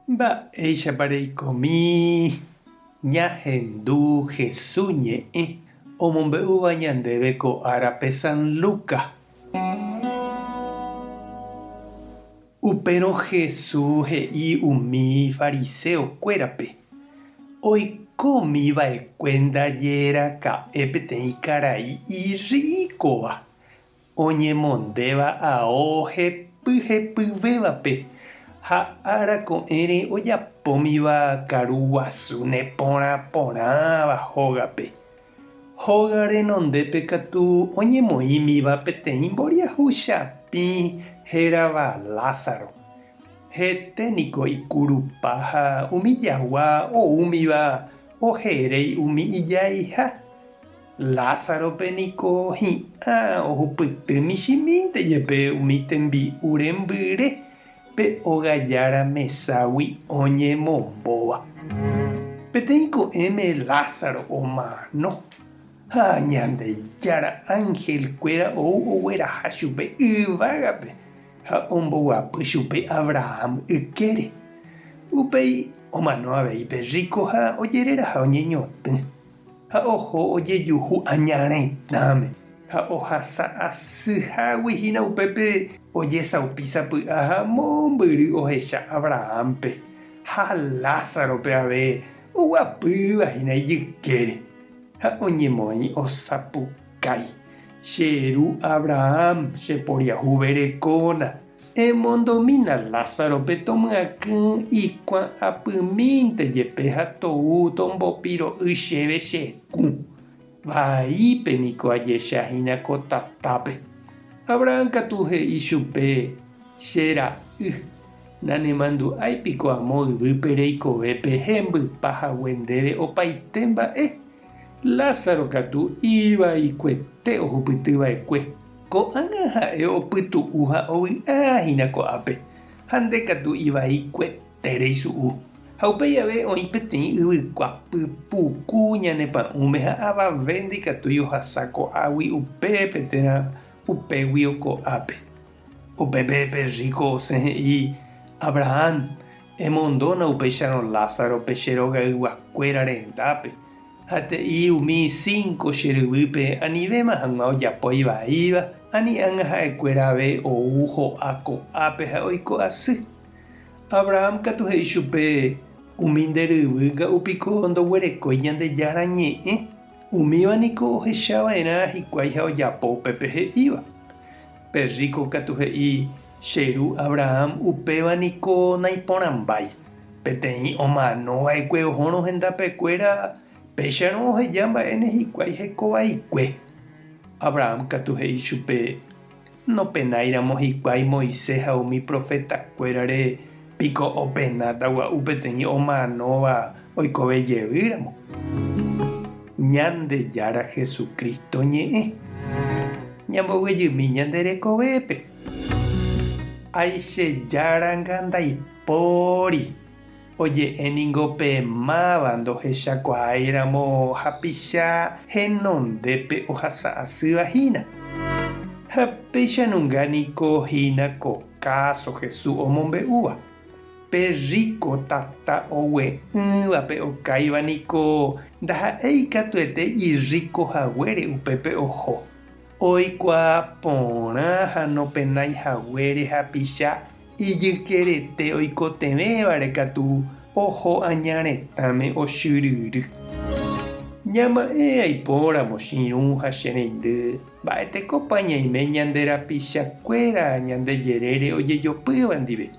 Mba'éichapa reikomi ñahendu Hesu ñe'ẽ omombe'úva ñandéve ko árape San Lucas. Upérõ Hesu he'i umi fariseo kuérape, Oikómi va'ekue ndaje raka'e peteĩ karai irríkova, Oñemondéva ao hepy hepyvévape ha ára ko'ẽre ojapómiva karu guasu neporã porãva hógape. Hóga renondépe katu oñemoĩmiva peteĩ mboriahu chapĩ hérava Lázaro. Hete niko ikurupa ha umi jagua oúmiva oheréi umi ijaiha. Lázarope niko hi'ã ohupyty michĩmínte jepe umi tembi'u rembyre pe óga jára meságui oñemombóva. Peteĩ ko'ẽme Lázaro omano, ha Ñandejára ánhelkuéra ou ogueraha chupe yvágape ha omboguapy chupe Abraham ykére. Upéi omano avei pe rríko ha ojereraha oñeñotỹ. Ha oho ojejuhu aña retãme, ha ohasa asy hágui hína upépe ojesaupi sapy'a ha mombyry ohecha Abrahámpe ha Lázarope ave oguapýva hína ijykére, ha oñemoĩ osapukái, Che ru Abraham, che poriahu verekóna! Emondomína Lázarope tomyakỹ ikuã apymínte jepe ha tou tombopiro'y chéve che kũ. Vaípe niko ajecha hína ko tatápe. Abraham katu he'i chupe, Che ra'y, nanemandu'ái piko amo yvýpe reikovépe hembypa hague ndéve opaite mba'e? Lázaro katu ivaikuete ohupyty va'ekue. Ko'ág̃a ha'e opytu'u ha ovy'a hína ko'ápe, ha nde katu ivaikuete reisu'u. Ha upéi ave oĩ peteĩ yvykua pypuku ñane pa'ũme ha avave ndikatúi ohasa ko'águi upépe térã upéguio ko'ápe. Upépe pe rríko osẽ he'i, Abrahán, emondóna upéicharõ Lázarope che rogayguakuéra rendápe, ha te'i umi sínko che ryvýpe anivéma hag̃ua ojapo ivaíva, ani ág̃a ha'ekuéra ave ou ho'a ko'ápe ha oiko asy. Abraham katu he'i chupe, Umi nde ryvy nga'u piko ndoguerekói Ñandejára Ñe'ẽ, umíva niko ohecha va'erã hikuái ha ojapo upépe he'íva. Pe rríko katu he'i, Che ru Abraham upéva niko naiporãmbái. Peteĩ omano va'ekue ohórõ hendapekuéra, péicharõ oheja mba'éne hikuái heko vaikue. Abraham katu he'i chupe, Nopenáiramo hikuái Moisés ha umi profetakuérare, piko openáta gua'u peteĩ omanóva oikove jevýramo? Ñandejára Jesucristo ñe'ẽ. Ñamboguejymi ñande rekovépe. Aichejáranga ndaipóri. Oje'e ningo pe máva ndohechakuaáiramo hapicha henondépe ohasa asýva hína. Ha péicha nunga niko hína ko káso Jesús omombe'úva. Pe rríko tata ogue'ỹva pe okáiva niko ndaha'éi katuete irríko haguére upépe oho. Oikuaa porã ha nopenái haguére hapicha ijykerete oikotevẽvare katu oho aña retãme ochyryry. Ñama'ẽ aipóramo che irũ ha che reindy, mba'etekópa ñaime ñande rapichakuéra ñande jerére ojejopýva ndive.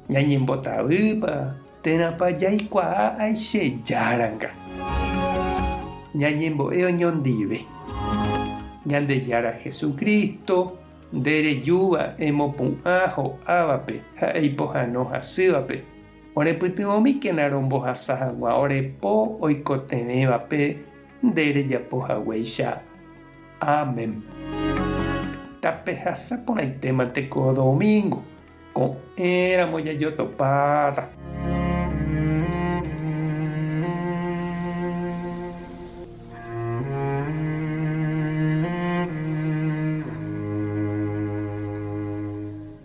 Ñañembotavýpa térãpa jaikuaa aichejáranga. Ñañembo'e oñondive. Ñandejára Jesucristo, nde rejúva emopu'ã ho'ávape ha eipohãno hasývape, orepytyvõmíkena rombohasa hag̃ua ore po oikotevẽvape nde rejapo haguéicha. Amén. Tapehasa porãitémante ko domingo. Ko'ẽramo jajotopáta.